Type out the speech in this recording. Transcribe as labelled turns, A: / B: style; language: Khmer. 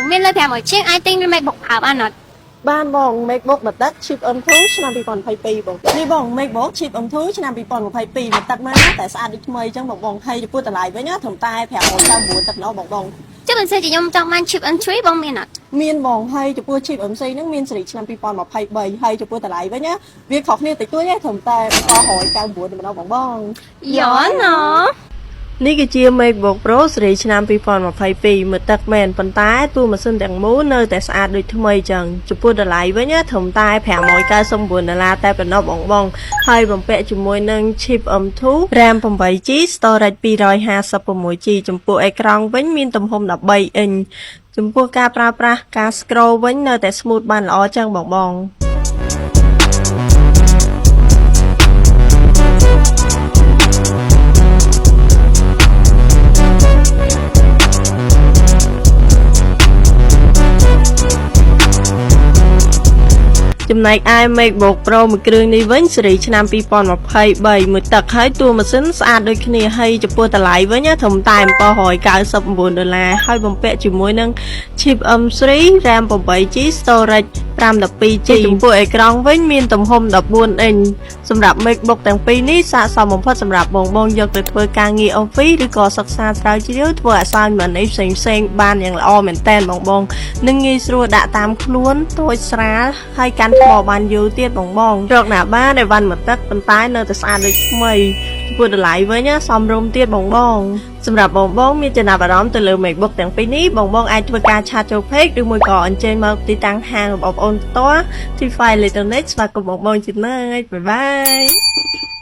A: មានលើ500ជាងអាចទិញ MacBook ប្រើបានអត់
B: បានបង MacBook មួយទឹក chip M2 ឆ្នាំ2022បងនេះបង MacBook chip M2 ឆ្នាំ2022មួយទឹកមកតែស្អាតដូចថ្មីអញ្ចឹងបងបងហើយចំពោះតម្លៃវិញណាត្រឹមតែ599តែប៉ុណ្ណោះបងបង
A: ចុះបើសិនជាខ្ញុំចង់បាន chip M3 បងមានអត់
B: មានបងហើយចំពោះ chip M3 ហ្នឹងមានស៊េរីឆ្នាំ2023ហើយចំពោះតម្លៃវិញណាវាខុសគ្នាតិចតួចទេត្រឹមតែ799តែប៉ុណ្ណោះបងបង
A: យ៉ណ
B: នេះគឺជា MacBook Pro ស៊េរីឆ្នាំ2022មើលទឹកមែនប៉ុន្តែតួម៉ាស៊ីនទាំងមូលនៅតែស្អាតដូចថ្មីចឹងចំពោះតម្លៃវិញណាត្រឹមតែ599ដុល្លារតែប៉ុណ្ណោះបងបងហើយបំពាក់ជាមួយនឹង chip M2 RAM 8 GB storage 256 GB ចំពោះអេក្រង់វិញមានទំហំ13អ៊ីញចំពោះការប្រើប្រាស់ការ scroll វិញនៅតែ smooth បានល្អចឹងបងបង ចំណែកឯ MacBook Pro មួយគ្រឿងនេះវិញស៊េរីឆ្នាំ2023មួយទឹកហើយតួម៉ាស៊ីនស្អាតដូចគ្នាហើយចំពោះតម្លៃវិញណាត្រឹមតែ799ដុល្លារហើយបំពាក់ជាមួយនឹង chip M3 RAM 8 GB storage 512 GB ចំពោះអេក្រង់វិញមានទំហំ14អ៊ីញសម្រាប់ MacBook ទាំងពីរនេះស័ក្តិសមបំផុតសម្រាប់បងបងយកទៅធ្វើការងារ Office ឬក៏សិក្សាស្រាវជ្រាវធ្វើ assignment អីផ្សេងផ្សេងៗបានយ៉ាងល្អមែនតើបងបងនឹងងាយស្រួលដាក់តាមខ្លួនតូចស្រាលហើយកាន់ថ្មបានយូរទៀតបងបងរកណាបានអីវ៉ាន់មួយទឹកប៉ុន្តែនៅតែស្អាតដូចថ្មីចំពោះតម្លៃវិញណាសមរម្យទៀតបងបងសម្រាប់បងបងមានចំណាប់អារម្មណ៍ទៅលើ MacBook ទាំងពីរនេះបងបងអាចធ្វើការ chat ចូល page ឬមួយក៏អញ្ជើញមកទីតាំងហាងរបស់បងប្អូនផ្ទាល់ T5 Electronics ស្វាគមន៍បងបងជានិច្ច bye bye.